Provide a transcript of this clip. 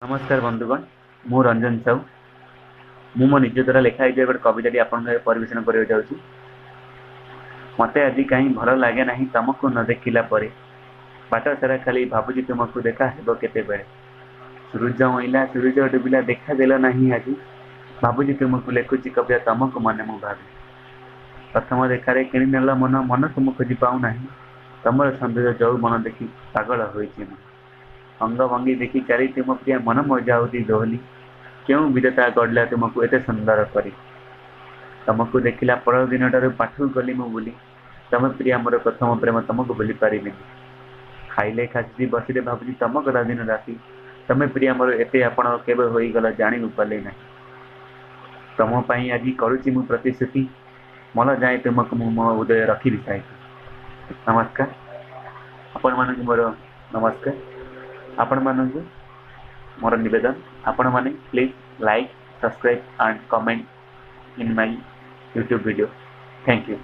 ନମସ୍କାର ବନ୍ଧୁଗଣ, ମୁଁ ରଞ୍ଜନ ସାହୁ। ମୁଁ ମୋ ନିଜ ଦ୍ୱାରା ଲେଖା ହେଇଥିବା ଗୋଟେ କବିତାଟି ଆପଣଙ୍କ ଆଗରେ ପରିବେଷଣ କରିବାକୁ ଯାଉଛି। ମତେ ଆଜି କାହିଁ ଭଲ ଲାଗେ ନାହିଁ ତମକୁ ନ ଦେଖିଲା ପରେ। ବାଟ ସାରା ଖାଲି ଭାବୁଛି ତୁମକୁ ଦେଖା ହେବ କେତେବେଳେ। ସୂରୁଜ ଉଇଁଲା, ସୂରୁଜ ଡୁବିଲା, ଦେଖା ଦେଲ ନାହିଁ ଆଜି। ଭାବୁଛି ତୁମକୁ, ଲେଖୁଛି କବିତା ତମକୁ ମନେ ମୁଁ ଭାବି। ପ୍ରଥମ ଦେଖାରେ କିଣିନେଲ ମନ, ମନକୁ ମୁଁ ଖୋଜି ପାଉନାହିଁ। ତମର ସୌନ୍ଦର୍ଯ୍ୟ ଯୌବନ ଦେଖି ପାଗଳ ହୋଇଛି ମୁଁ। ଅଙ୍ଗ ଭଙ୍ଗୀ ଦେଖି ଚାଲି ତୁମ ପ୍ରିୟା, ମନ ମୋ ଯାଉଛି ଦୋହଲି। କେଉଁ ବିଧାତା ଗଢ଼ିଲା ତୁମକୁ ଏତେ ସୁନ୍ଦର କରି? ତମକୁ ଦେଖିଲା ପର ଦିନଠାରୁ ପାଠକୁ ଗଲି ମୁଁ ବୁଲି। ତମେ ପ୍ରିୟା ମୋର ପ୍ରଥମ ପ୍ରେମ, ତମକୁ ଭୁଲି ପାରିବିନି। ଖାଇଲେ ଖାସି ବସିଲେ ଭାବୁଛି ତମ କଥା ଦିନ ରାତି। ତମେ ପ୍ରିୟା ମୋର ଏତେ ଆପଣ କେବେ ହୋଇଗଲ ଜାଣି ମୁଁ ପାରିଲି ନାହିଁ। ତମ ପାଇଁ ଆଜି କରୁଛି ମୁଁ ପ୍ରତିଶ୍ରୁତି, ମନ ଯାଏ ତୁମକୁ ମୁଁ ମୋ ହୃଦୟ ରଖିବି ସାଇତି। ନମସ୍କାର ଆପଣମାନଙ୍କୁ, ମୋର ନମସ୍କାର ଆପଣମାନଙ୍କୁ। ମୋର ନିବେଦନ, ଆପଣମାନେ please like, subscribe and comment in my YouTube video. Thank you.